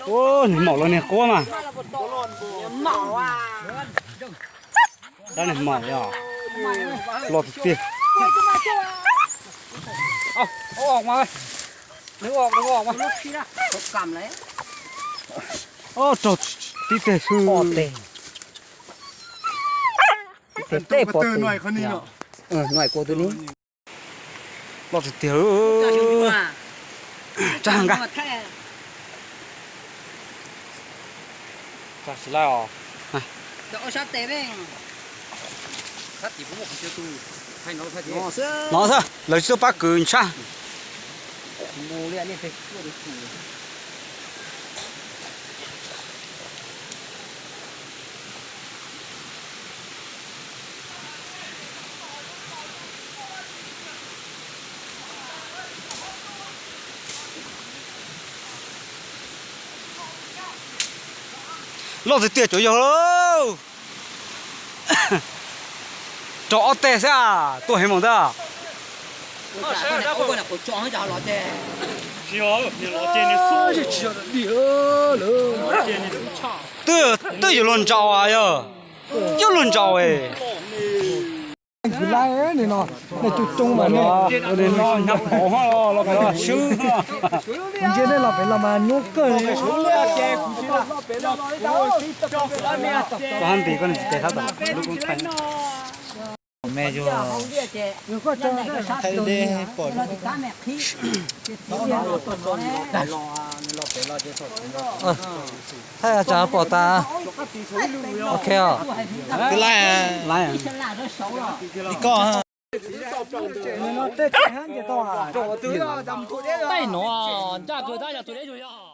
Ua, niag maum los niag quab mas. Dab niag maum os, loj tiag tiag. Raug tib teg xwb. Teg pem pos tes. Nuaim kuv tus ni. Loj tiag tiag. Tsa nqa. Tsa tsis laij os. No xwb, lawv tsis tuaj pab kwv ntshab. Loj tiag tiag cov yog. Rau ob teg xwb, tuaj heev mus ntag. Twb yuav luag ntsaum yog, yuav luag ntsaum. Kwv Laib, nej no, nej coob coob mas nej, ntsia nej los pem los mas nyuaj kawg li. Koj hab nti koj niag tes hab tom lub koob thaij. Me yog thaij deb pom. Thaij tsam pom tas. Ok os. Li koj. Taij no ncaj kawg tab yog tus deb yog.